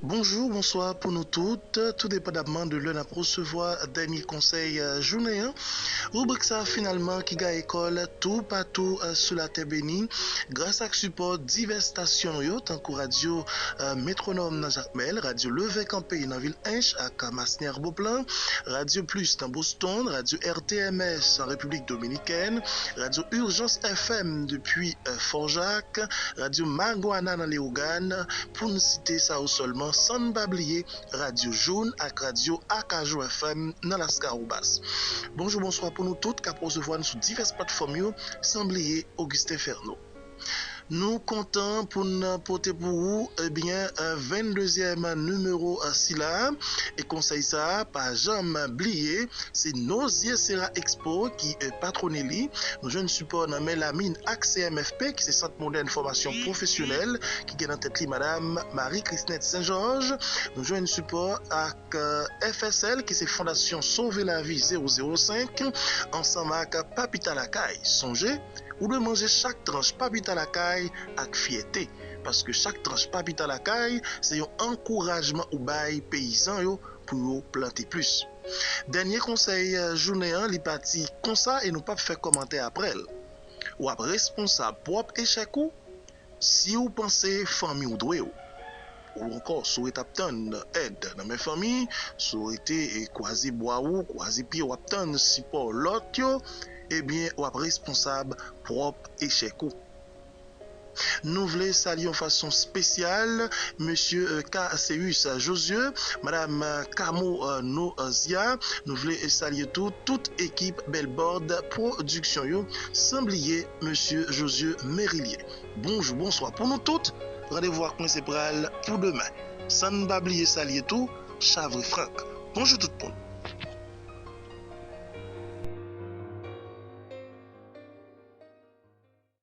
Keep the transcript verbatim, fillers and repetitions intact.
Bonjou, bonswa pou nou tout, tou depandamman de lè n ap resevwa dènye konsèy, euh, jounen an. Ribrik sa a finalman ki gaye kò l toupatou, euh, sou latè beni, gras ak sipò divès estasyon nou yo, tankou radyo, euh, Metwonòm nan Jakmèl, radyo Leve Kanpe nan vil Ench ak Masnier Beauplan, Radyo Plis nan Boston, radyo R T M S an Repiblik Dominikèn, radyo Urgence F M depi, euh, Fort Jacques, radyo Magwana nan Leyogàn, pou n site sa yo sèlman, san n pa bliye radyo Joun ak radyo Akajou F M nan Laskawobas. Bonjou, bonswa pou nou tout k ap resevwa n sou divès platfòm yo, san bliye Augustin Ferno. Nou kontan pou n pote pou ou, ebyen, euh, venndezyèm nimewo, euh, sila a. E konsèy sa a, pa janm bliye, se Nos Yeux Sera Expo ki, euh, patwone li. Nou jwenn sipò nan men Lamine ak C M F P, ki se Sant Modèn Fòmasyon Pwofesyonèl, ki gen nan tèt li Madam Marie Christnette Saint-Georges. Nou jwenn sipò ak, euh, F S L, ki se Fondasyon Sove Lavi zewo zewo senk, ansanm ak Papita Lakay. Sonje, ou dwe manje chak tranch Papita Lakay ak fyète, paske chak tranch Papita Lakay se yon ankourajman ou bay peyizan yo pou yo plante plis. Dènye konsèy, euh, jounen an, li pati konsa e nou p ap fè kòmantè aprè l. W ap responsab pwòp echèk ou si w panse fanmi w dwe w. Ou ankò, si w ret ap tann èd nan men fanmi, si w rete, e, kwaze bwa ou, kwaze pye w ap tann sipò lòt yo, ebyen, w ap responsab pwòp echèk ou. Nou vle salye yon fason espesyal mesye, euh, Caseus Josué, madam, euh, Camo, euh, Nozia. Nou vle, euh, salye tou tout ekip Bèl Bòd Pwodiksyon yo, san bliye mesye Josué Merilien. Bonjou, bonswa pou nou tout. Randevou ak mwen se pral pou demen. San n pa bliye salye tou Chavre Frank. Bonjou tout moun.